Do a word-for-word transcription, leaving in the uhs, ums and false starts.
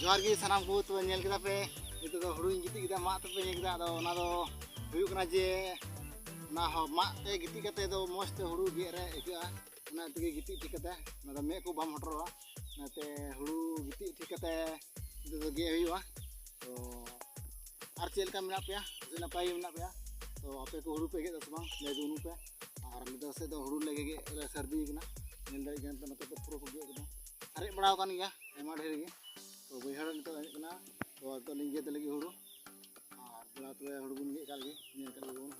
ᱡᱚᱦᱟᱨ ᱜᱮ ᱥᱟᱱᱟᱢ ᱠᱚ᱾ ᱛᱚᱵᱮ ᱧᱮᱞ ᱠᱮᱫᱟ ᱯᱮ, ᱱᱤᱛᱚᱜ ᱫᱚ ᱦᱩᱲᱩᱧ ᱜᱤᱛᱤᱡ ᱠᱮᱫᱟ, ᱢᱟᱜ ᱛᱮᱯᱮ ᱧᱮᱞ ᱠᱮᱫᱟ᱾ ᱟᱫᱚ ᱚᱱᱟ ᱫᱚ ᱦᱩᱭᱩᱜ ᱠᱟᱱᱟ ᱡᱮ ᱚᱱᱟ ᱦᱚᱸ ᱢᱟᱜ ᱛᱮ ᱜᱤᱛᱤᱡ ᱠᱟᱛᱮ ᱫᱚ ᱢᱚᱡᱽ ᱛᱮ ᱦᱩᱲᱩ ᱜᱮᱫ ᱨᱮ ᱟᱹᱭᱠᱟᱹᱜᱼᱟ, ᱚᱱᱟ ᱛᱮᱜᱮ ᱜᱤᱛᱤᱡ ᱴᱷᱤᱠ ᱠᱟᱛᱮ ᱚᱱᱟ ᱫᱚ ᱢᱮᱫ ᱠᱚ ᱵᱟᱢ ᱦᱚᱴᱚᱨᱚᱜᱼᱟ᱾ ᱚᱱᱟᱛᱮ ᱦᱩᱲᱩ ᱜᱤᱛᱤᱡ ᱴᱷᱤᱠ ᱠᱟᱛᱮ ᱱᱤᱛᱚᱜ ᱫᱚ ᱜᱮᱫ ᱦᱩᱭᱩᱜᱼᱟ᱾ ᱛᱚ ᱟᱨ ᱪᱮᱫ ᱞᱮᱠᱟ ᱢᱮᱱᱟᱜ ᱯᱮᱭᱟ? ᱥᱮ ᱱᱟᱯᱟᱭ ᱜᱮ ᱢᱮᱱᱟᱜ ᱯᱮᱭᱟ? ᱛᱚ ᱟᱯᱮ ᱠᱚ ᱦᱩᱲᱩ ᱯᱮ ᱜᱮᱫ ᱫᱟ ᱥᱮ ᱵᱟᱝ? ᱞᱟᱹᱭ ᱛᱟᱵᱚᱱ ᱯᱮ᱾ ᱟᱨ ᱟᱞᱮ ᱫᱚ ᱥᱮᱫ ᱫᱚ ᱦᱩᱲᱩ ᱞᱮ ᱜᱮᱫ ᱞᱮ ᱥᱟᱹᱨᱫᱤ ᱠᱟᱱᱟ᱾ ᱧᱮᱞ ᱫᱟᱲᱮᱭᱟᱜ ᱠᱟᱱ ᱯᱮ, ᱱᱚᱛᱮ ᱫᱚ ᱯᱩᱨᱟᱹ ᱠᱚ ᱜᱮᱫ ᱠᱮᱫᱟ᱾ ᱥᱟᱨᱮᱡ ᱵᱟᱲᱟᱣ ᱟᱠᱟᱱ ᱜᱮᱭᱟ ᱟᱭᱢᱟ ᱰᱷᱮᱨ ᱜᱮ᱾ ᱛᱚ ᱵᱟᱹᱭᱦᱟᱹᱲ ᱨᱮ ᱱᱤᱛᱚᱜ ᱦᱮᱡ ᱠᱟᱱᱟ᱾ ᱛᱚ ᱱᱤᱛᱚᱜ ᱞᱤᱧ ᱜᱮᱫ ᱞᱟᱹᱜᱤᱫ ᱦᱩᱲᱩ᱾ ᱟᱨ ᱫᱮᱞᱟ ᱛᱚᱵᱮ ᱦᱩᱲᱩ ᱵᱚᱱ ᱜᱮᱫ ᱠᱟᱜ ᱞᱮᱜᱮ, ᱧᱮᱞ ᱠᱟᱜ ᱞᱮᱜᱮ ᱵᱚᱱ᱾